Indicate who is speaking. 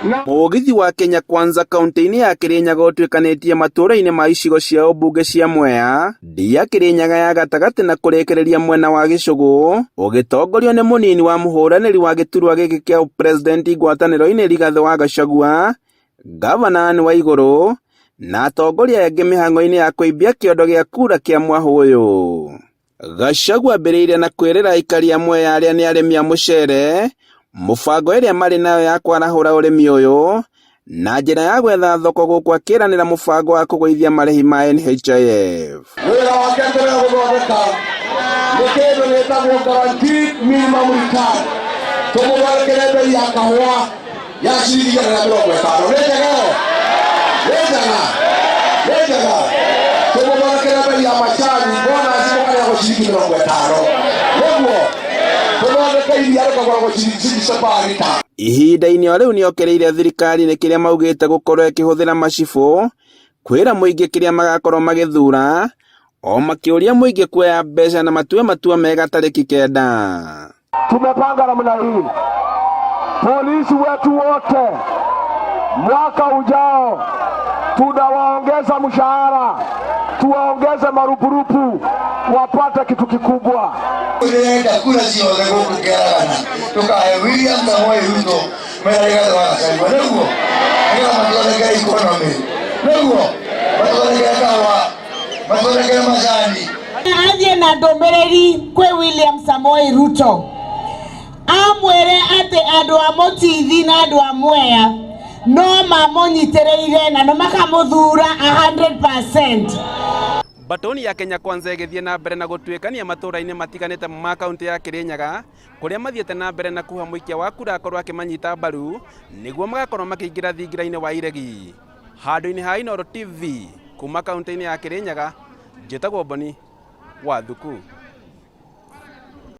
Speaker 1: Mũgithi wa Kenya Kwanza kaunti-inĩ ya Kirinyaga ũtuĩkanĩtie matũũra-inĩ ma icigo cia ũmbunge cia Mwea, Ndia, Kirinyaga ya gatagatĩ na kũrĩkĩrĩria mwena wa Gĩcũgũ, ũgĩtongorio nĩ mũnini wa mũhũranĩri wa gĩturwa gĩkĩ kĩa ũpresidenti ngwatanĩro-inĩ Rigathĩ wa Gachagua, Ngavana Anne Waigũrũ, na atongoria angĩ mĩhang'o-inĩ ya kũimbia kĩondo gĩa kura kĩa mwahũ ũyũ. Gachagua ambĩrĩirie na kwĩrĩra aikari a Mwea arĩa nĩ arĩmi a mũcere mũbango ĩrĩa marĩ nayo ya kwarahũra ũrĩmi ũyũ na njĩra ya gwetha thoko gũkũ akĩranĩra mũbango wa kũgũithia marĩhi ma NHIF.
Speaker 2: Wĩra wake mbere ya gũthondeka nĩ kĩndũ gĩtagwo guaranteed minimum return. Tũmũthondekere bei ya kahũa ya ciringi 150. Nĩ njega ĩyo? Nĩ njega? Nĩ njega? Tũmũthondekere bei ya macani bonus mũkarĩhagwo ciringi 50. Nĩguo tũthondeke iria rĩkagũragwo ciringi 60 per litre.
Speaker 1: Ihinda-inĩ o rĩu nĩokĩrĩire thirikari nĩ kĩrĩa maugĩte gũkorwo ĩkĩhũthĩra macibũ kwĩra mũingĩ kĩrĩa magakorwo magĩthura o makĩũria mũingĩ kuoya mbeca na matue matua mega tarĩki 9.
Speaker 2: Tumepanga namna hii, polisi wetu wote mwaka ujao tunawaongeza mshahara, tuwaongeze marupurupu, wapate kitu kikubwa.
Speaker 3: Ndĩrenda kura ciothe gũkũ kĩaragana tũkahe William Samoei Ruto mena Rigathĩ wa Gachagua nĩguo nĩgetha matũthondekere economy, nĩguo matũthondekere kahũa, matũthondekere macani.
Speaker 4: Athiĩ na ndũmĩrĩri kwĩ William Samoei Ruto amwĩre atĩ andũ a Mũtithi na andũ a Mwea no mamũnyitĩrĩire na no makamũthura 100%.
Speaker 1: Mbatoni ya Kenya Kwanza ĩgĩthiĩ na mbere na gũtuĩkania matũũra-inĩ matiganĩte ma kaunti ya Kirinyaga kũrĩa mathiĩte na mbere na kuha mũikia wa kura akorwo akĩmanyita mbaru nĩguo magakorwo makĩingĩra thingira-inĩ wa iregi. Handũ-inĩ ha Inooro TV kuma kaunti-inĩ ya Kirinyaga, njĩtagwo Boni wa Thuku.